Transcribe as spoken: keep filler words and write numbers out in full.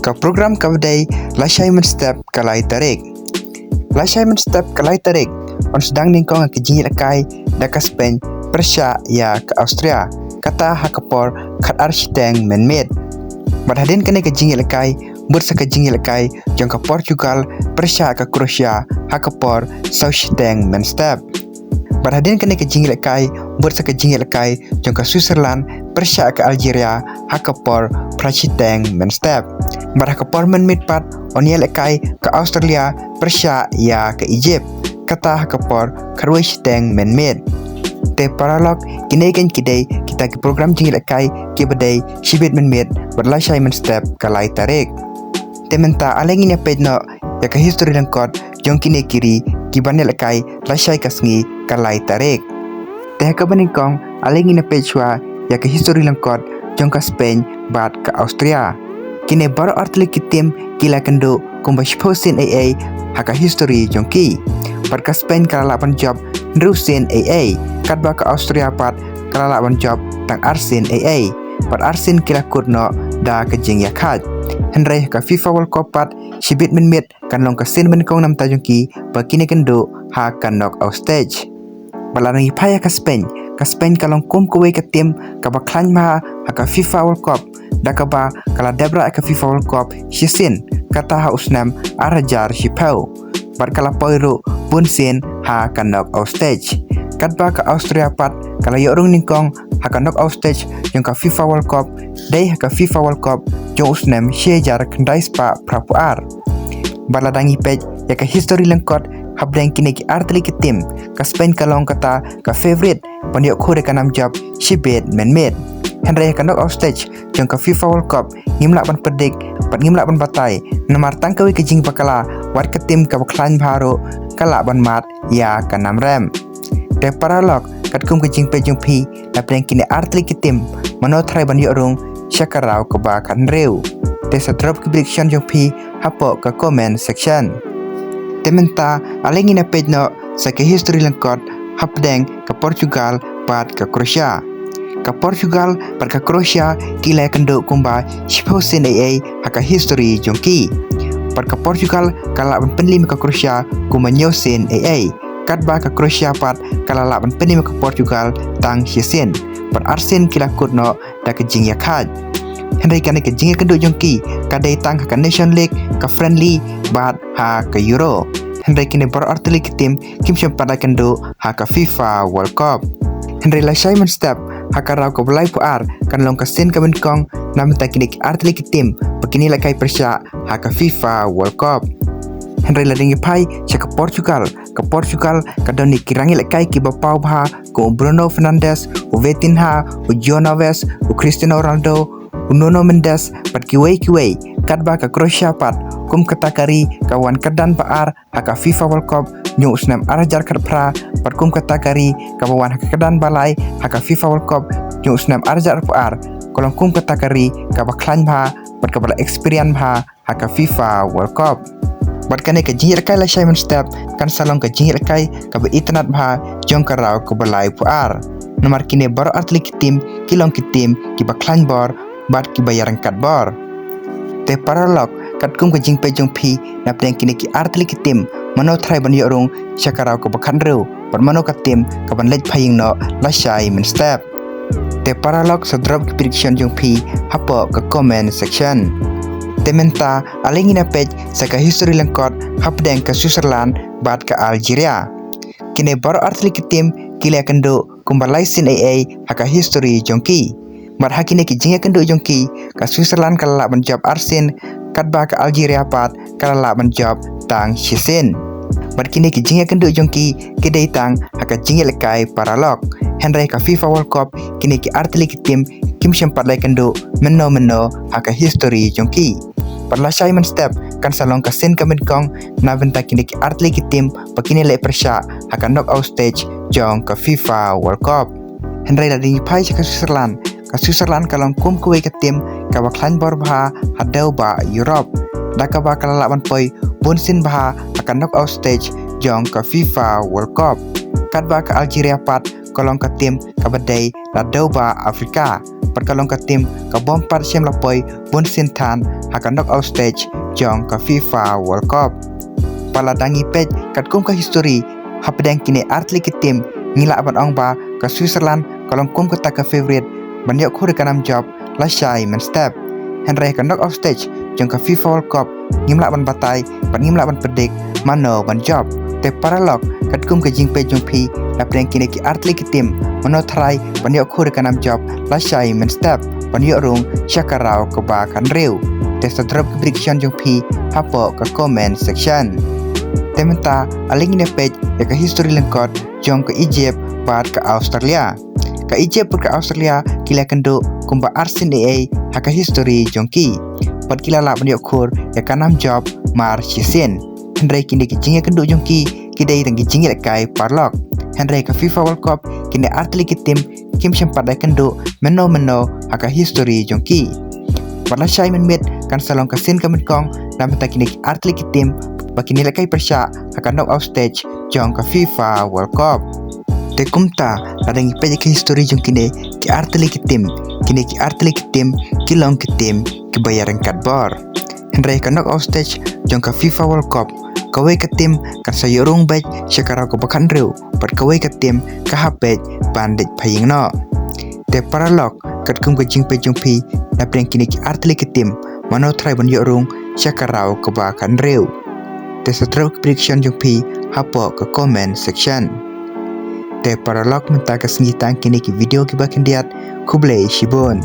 Ka program kaba dei lashai mynstep ka lai tarik. Lashai mynstep ka lai tarik, yn sdang nyngkong ka jingïalehkai da ka Spain pyrshah ïa ka Austria, kata ha ka por khatar shiteng mynmiet. Bad hadien kane ka jingïalehkai, bud sa ka jingïalehkai jong ka Portugal pyrshah ka Croatia ha ka por saw shiteng mynstep. Bad hadien kane ka jingïalehkai, bud sa ka jingïalehkai jong ka Switzerland pyrshah ka Algeria ha ka por phra shiteng mynstep. Bad ha ka por mynmiet pat, yn ïalehkai ka Australia pyrshah ïa ka Egypt, kata ha ka por khatwei shiteng mynmiet. Te paralok, kine ki dei kita ki program jingïalehkai kiba dei shibit mynmiet bad lashai mynstep ka lai tarik. Te mynta ale ngin ïa peit noh ïa ka history lyngkot jong kine ki ri kiban ïalehkai lashai ka sngi ka lai tarik. Te ha kaba nyngkong, ale ngin ïa peit shuwa ïa ka history lyngkot jong ka Spain bad ka Austria. Kine baroh artylli ki tim ki la kynduh kumba shiphew sien eiei ha ka history jong ki. Bad ka Spain ka la lah ban jop hynriew sien eiei, katba ka Austria pat ka la lah ban jop tang ar sien eiei. Bad ar sien ki la kut noh da ka jingïakhaid. Hynrei ha ka FIFA World Cup pat, shibit mynmiet kan long ka sien ba nyngkong na bynta jong ki ba kin ïakynduh ha ka knockout stage. Bad lada ngi phai ïa ka Spain, ka Spain ka long kum kawei ka tim kaba khlaiñ bha ha ka FIFA World Cup, da kaba ka la dep rah ïa ka FIFA World Cup shisien, kata ha u snem ar hajar shiphew. Bad ka la poi ruh bun sien ha ka knockout stage. Katba ka Austria pat ka la ïoh rung nyngkong ha ka knockout stage jong ka FIFA World Cup, dei ha ka FIFA World Cup jong u snem shi hajar khyndai spah phra phew ar. Bad lada ngi peit ïa ka history lyngkot hapdeng kine ki artylli ki tim, ka Spain ka long kata ka favourite ban ïoh khur ïa ka nam jop shibit mynmiet. Hynrei ha ka knockout stage jong ka FIFA World Cup ngim lah ban predict bad ngim lah ban batai, namar tang kawei ka jingbakla, wat ka tim kaba khlaiñ bha ruh ka lah ban mad ïa ka nam rem. Te paralok, katkum ka jingpeit jong phi, napdeng kine artylli ki tim, mano tharai ban ïoh rung sha ka round kaba khathynriew? Te sa drop ki prediction jong phi hapoh ka comment section. Te mynta ale ngin ïa peit noh sa ka history lyngkot hapdeng ka Portugal bad ka Croatia. Ka Portugal bad ka Croatia ki la ïakynduh kumba shiphew sien eiei ha ka history jong ki. Bad ka Portugal ka la lah ban pynliem ïa ka Croatia kumba hynñiew sien eiei, katba ka Croatia pat ka la lah ban pynliem ïa ka Portugal tang shisien. Bad ar sien ki la kut noh da ka jingïakhaid. Hynrei kane ka jingïakynduh jong ki ka dei tang ha ka Nation League, ka friendly bad ha ka Euro. Hynrei kine baroh artylli ki tim kim shym pat la ïakynduh ha ka FIFA World Cup. Hynrei lashai mynstep, ha ka round kaba laiphew ar, kan long ka sien kaba nyngkong na bynta kine ki artylli ki tim ba kin ïalehkai pyrshah ha ka FIFA World Cup. Hynrei lada ngi phai sha ka Portugal, ka Portugal ka don ïa ki rangïalehkai kiba paw bha kum u Bruno Fernandes, u Vitinha, u João Neves, u Cristiano Ronaldo, u Nuno Mendes, bad kiwei kiwei. Katba ka Croatia pat, kum kata ka ri kaba wan kyrdan ba ar ha ka FIFA World Cup jong u snem ar hajar khatphra, bad kum kata ka ri kaba wan ha ka kyrdan ba lai ha ka FIFA World Cup jong u snem ar hajar arphew ar, ka long kum kata ka ri kaba khlaiñ bha bad kaba la experience bha ha ka FIFA World Cup. Bad kane ka jingïalehkai lashai mynstep kan sa long ka jingïalehkai kaba itynnad bha jong ka round kaba laiphew ar. Namar kine baroh artylli ki tim ki long ki tim kiba khlaiñ bor bad kiba ïaryngkat bor. Te paralok, katkum ka jingpeit jong phi, napdeng kine ki artylli ki tim, mano tharai ban ïoh rung sha ka round kaba khathynriew, bad mano ka tim kaban leit phai ïing noh lashai mynstep? Te paralok, sa drop ki prediction jong phi hapoh ka comment section. Te mynta ale ngin ïa peit sa ka history lyngkot hapdeng ka Switzerland bad ka Algeria. Kine baroh artylli ki tim ki la ïakynduh kumba lai sien eiei ha ka history jong ki. Bad ha kine ki jingïakynduh jong ki, ka Switzerland ka la lah ban jop ar sien, katba ka Algeria pat ka la lah ban jop tang shisien. Bad kine ki jingïakynduh jong ki ki dei tang ha ka jingïalehkai paralok. Hynrei ka FIFA World Cup kine ki artylli ki tim kim shym pat la ïakynduh mynno mynno ha ka history jong ki. Bad lashai mynstep kan sa long ka sien kaba nyngkong na bynta kine ki artylli ki tim ba kin ïaleh pyrshah ha ka knockout stage jong ka FIFA World Cup. Hynrei lada ngi phai sha ka Switzerland, ka Switzerland ka long kum kawei ka tim kaba khlaiñ bor bha ha dewbah Europe, da kaba ka la lah ban poi bun sien bha ha ka knockout stage jong ka FIFA World Cup. Katba ka Algeria pat ka long ka tim kaba dei na dewbah Africa, bad ka long ka tim ka bym pat shym la poi bun sien than ha ka knockout stage jong ka FIFA World Cup. Bad lada ngi peit katkum ka history hapdeng kine artylli ki tim, ngi lah ban ong ba ka Switzerland ka long kum kata ka favourite ban ïoh khur ïa ka nam jop lashai mynstep. Hynrei ha ka knockout stage jong ka FIFA World Cup ngim lah ban batai bad ngim lah ban predict mano ban jop. Te paralok, katkum ka jingpeit jong phi, napdeng kine ki artylli ki tim, mano tharai ban ïoh khur ïa ka nam jop lashai mynstep ban ïoh rung sha ka round kaba khathynriew? Te sa drop ki prediction jong phi hapoh ka comment section. Te mynta ale ngin ïa peit ïa ka history lyngkot jong ka Egypt bad ka Australia. Ka Egypt bad ka Australia ki la ïakynduh kumba arsien eiei ha ka history jong ki, bad ki la lah ban ïoh khur ïa ka nam jop mar shisien. Hynrei kine ki jingïakynduh jong ki ki dei tang ki jingïalehkai paralok. Hynrei ka FIFA World Cup kine artylli ki tim kim shym pat da ïakynduh mynno mynno ha ka history jong ki. Bad lashai mynmiet kan sa long ka sien ka nyngkong na bynta kine ki artylli ki tim ba kin ïalehkai pyrshah ha ka knockout stage jong ka FIFA World Cup. Te kumta, lada ngi peit ïa ka history jong kine ki artylli ki tim, kine ki artylli ki tim ki long ki tim kiba ïaryngkat bor. Hynrei ha ka knockout stage jong ka FIFA World Cup, kawei ka tim kan sa ïoh rung beit sha ka round kaba khathynriew, bad kawei ka tim ka hap beit ban leit phai ïing noh. Te paralok, katkum ka jingpeit jong phi, napdeng kine ki artylli ki tim, mano tharai ban ïoh rung sha ka round kaba khathynriew? Te sa drop ki prediction jong phi hapoh ka comment section. Te paralok, mynta ka sngi tang kine ki video kiba khyndiat. Khublei shibun.